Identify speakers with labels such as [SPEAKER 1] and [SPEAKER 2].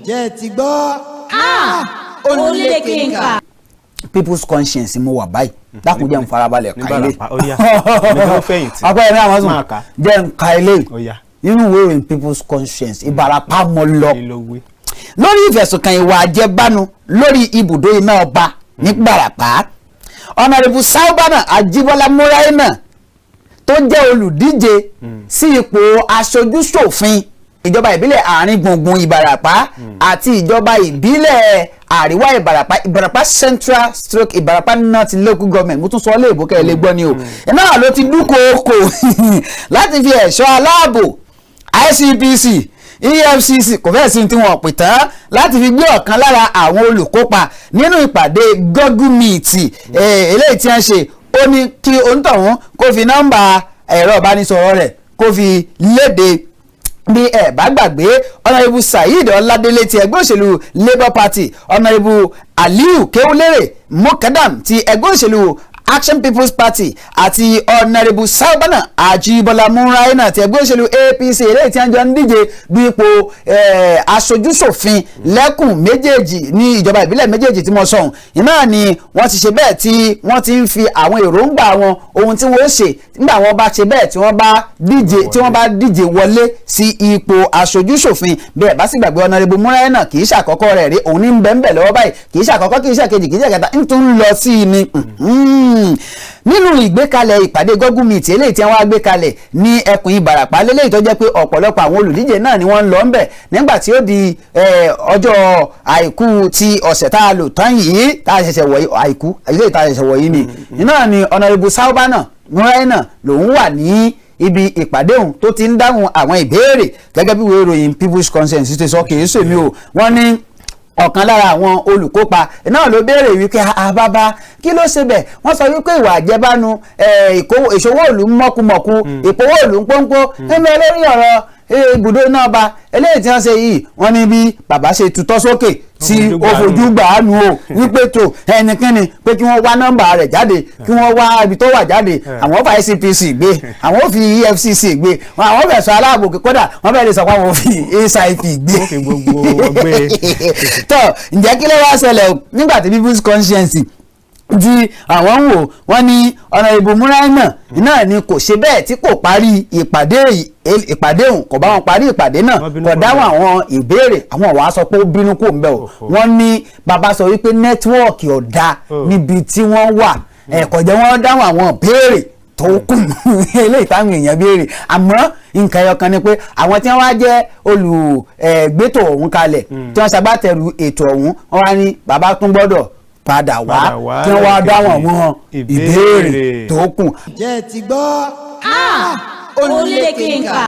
[SPEAKER 1] Ǹjẹ́ ẹ ti gbọ́?
[SPEAKER 2] Ó lékenkà.
[SPEAKER 3] People's Conscience mo wà báyìí. Dákun, jẹ́ n farabalẹ̀
[SPEAKER 4] Ní
[SPEAKER 3] ka ilé.
[SPEAKER 4] Ìbàràpá, ó yá. Èmi ló fẹ̀yìntì.
[SPEAKER 3] Ọpẹ́ ẹ̀mí àwọn
[SPEAKER 4] Máa
[SPEAKER 3] sùn
[SPEAKER 4] kà.
[SPEAKER 3] Jẹ́ n ka ilé
[SPEAKER 4] Ó yá.
[SPEAKER 3] nínú ìwé ìròyìn People's Conscience. Ìbàràpá mo lọ
[SPEAKER 4] Kí ló wí?
[SPEAKER 3] lórí ìfẹ̀sùnkàn ìwà àjẹbánu lórí ibùdó iná ọba ní Ìbàràpá. Honourable Saubana Ajíbọ́lá Muraina, tó jẹ́ olùdíje sí ipò aṣojúṣòfin ìjọba ìbílẹ̀ àárín gbùngbùn Ìbàràpá àti ìjọba ìbílẹ̀ àríwá Ìbàràpá, Ìbàràpá Central/Ìbàràpá North Local Government, mo tún sọ léèbó kẹ́ ẹ lè gbọ́ ni o, náà ló ti dúkookò láti fi ẹ̀ṣọ́ aláàbò, ICPC, EFCC, kò fẹ́ẹ̀ sí tí wọ́n pè tán, láti fi gbé ọ̀kan lára àwọn olùkópa nínú ìpàdé Google Meet eléyìí tí wọ́n ṣe. Ó ní kí onítọ̀hún kó fi nọ́mbà ẹ̀rọ ìbánisọ̀rọ̀ rẹ̀ kó fi léde. Bí ẹ bá gbàgbé, Honourable Saheed Ọládélé ti ẹgbẹ́ òṣèlú Labour Party, Honourable Aliu Kéwúlérè Mukadam ti ẹgbẹ́ òṣèlú Action People's Party àti Honourable Saubana Ajibola Muraina ti ẹgbẹ́ òṣèlú APC, eléyìí tí wọ́n jọ ń díje du ipò aṣojúṣòfin lẹ́kùn méjèèjì ní ìjọba ìbílẹ̀ méjèèjì tí mo sọ ọ̀hún, iná ni wọ́n ti ṣe bẹ́ẹ̀ tí wọ́n ti ń fi àwọn èròǹgbà wọn, ohun tí wọ́n ó ṣe nígbà wọ́n bá ṣe bẹ́ẹ̀ tí wọ́n bá díje, tí wọ́n bá díje wọlé sí ipò aṣojúṣòfin. Bí ẹ bá sì gbàgbé, Honourable Muraina, kì í ṣàkọ́kọ́ rẹ̀ rí. Òun ní bẹ́ẹ̀ bẹ́ẹ̀ lọ́wọ́ báyìí. Kì í ṣàkọ́kọ́, kì í ṣàkejì, kì í ṣàkẹta, ń tún lọ sí i ni nínú ìgbékalẹ̀ ìpàdé Google Meet eléyìí tí wọ́n á gbé kalẹ̀ ní ẹkùn Ìbàràpá lélẹ́yìí, tó jẹ́ pé ọ̀pọ̀lọpọ̀ àwọn olùdíje náà ni wọ́n ń lọ ń bẹ̀. Nígbà tí ó di ọjọ́ Àìkú ti ọ̀sẹ̀ tá a lò tán yìí, tá a ṣẹ̀ṣẹ̀ wọ̀ yìí, Àìkú eléyìí tá a ṣẹ̀ṣẹ̀ wọ̀ yìí ni iná ni Honourable Saubana Muraina lòun wà ní ibi ìpàdé òun tó ti ń dáhùn àwọn ìbéèrè, gẹ́gẹ́ bí ìwé ìròyìn People's Conscience ti sọ. Kì í ṣèmi o. Wọ́n ní ọ̀kan lára àwọn olùkópa náà ló béèrè wípé, "Àbábá, kí ló ṣe bẹ̀?" Wọ́n sọ wípé ìwà àjẹbánu, ìṣòwò ìlú mọ́kùmọ̀kù, ìpòwò ìlú pọ́npọ́ ń bẹ lórí ọ̀rọ̀ ibùdó náà ba eléyìí tí wọ́n ṣe yìí. Wọ́n ní bí bàbá ṣe tutọ́ sókè tí ó fojú gbà á nu o, wípé tó ẹnikẹ́ni pé kí wọ́n wá nọ́mbà rẹ̀ jáde, kí wọ́n wá ibi tó wà jáde, àwọn fa ICPC gbé, àwọn ò fi EFCC gbé, àwọn fẹ̀sọ̀ aláàbò, kódà wọ́n fẹ́ẹ́ lè sọ pé àwọn ò fi ASIP gbé.
[SPEAKER 4] Wọ́n fi gbogbo wọn gbé.
[SPEAKER 3] Tó ǹjẹ́ kí ló wá ṣẹlẹ̀ o? Nígbà tí People's Conscience tí àwọn ń wò, wọ́n ní Honourable Muraina náà ni kò ṣe bẹ́ẹ̀ tí kò parí ìpàdé òun, kò bá wọn parí ìpàdé náà,
[SPEAKER 4] Wọ́n bínú
[SPEAKER 3] kò
[SPEAKER 4] kúrò.
[SPEAKER 3] dáhùn àwọn ìbéèrè. Àwọn wàá sọ pé ó bínú kò ń bẹ̀ o. Wọ́n ní bàbá sọ wípé network ò dáa
[SPEAKER 4] Oh.
[SPEAKER 3] níbi tí wọ́n wà, ẹ̀ kò jẹ́ wọ́n dáhùn àwọn ìbéèrè tó kù eléyìí táwọn èèyàn béèrè. Àmọ́ nǹkan ẹyọ kan ni pé àwọn tí wọ́n wá jẹ́ olùgbétò ọ̀hún kalẹ̀, tí wọ́n ṣagbátẹrù ètò ọ̀hún, wọ́n wá ní bàbá tún gbọ́dọ̀ padà wá
[SPEAKER 4] Padà wá
[SPEAKER 3] kí wọ́n wá dáhùn àwọn
[SPEAKER 4] ìbéèrè.
[SPEAKER 3] ìbéèrè tó kù.
[SPEAKER 1] Ǹjẹ́ ẹ ti gbọ́?
[SPEAKER 2] Ó lékenkà.